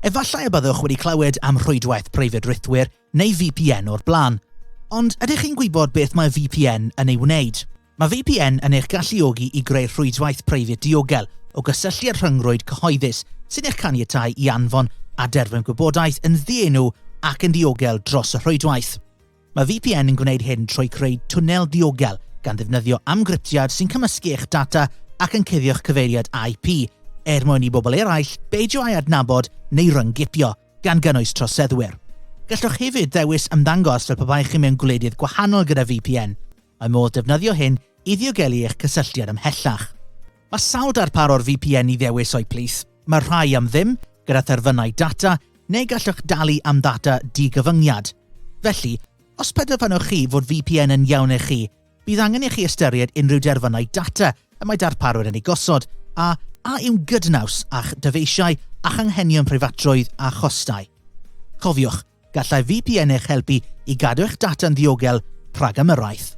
Efallai y byddwch wedi clywed am rhwydwaith preifat rhithwir neu VPN o'r blaen. Ond ydych chi'n gwybod beth mae VPN yn ei wneud? Mae VPN yn eich galluogi i greu rhwydwaith preifat diogel o gysylltiad rhyngrwyd cyhoeddus sy'n eich caniatáu i anfon a derbyn gwybodaeth yn ddienw ac yn ddiogel dros y rhwydwaith. Mae VPN yn gwneud hyn trwy creu twnnel diogel gan ddefnyddio amgryptiad sy'n cymysgu eich data ac yn cuddio'ch cyfeiriad IP, er mwyn i bobl eraill beidio â'i adnabod neu ryng-gipio, gan gynnwys troseddwyr. Gallwch hefyd ddewis ymddangos fel pe baech chi mewn gwledydd gwahanol gyda VPN. Mae modd defnyddio hyn i ddiogelu eich cysylltiad ymhellach. Mae sawl darparwr VPN i ddewis o'u plith. Mae rhai am ddim, gyda therfynau data, neu gallwch dalu am ddata di-gyfyngiad. Felly, os penderfynwch chi fod VPN yn iawn i chi, bydd angen i chi ystyried unrhyw derfynau data y mae darparwyr yn eu gosod, a a yw'n gydnaws â'ch dyfeisiau a'ch anghenion preifatrwydd a chostau. Cofiwch, gallai VPN eich helpu i gadw eich data'n ddiogel rhag ymyrraeth.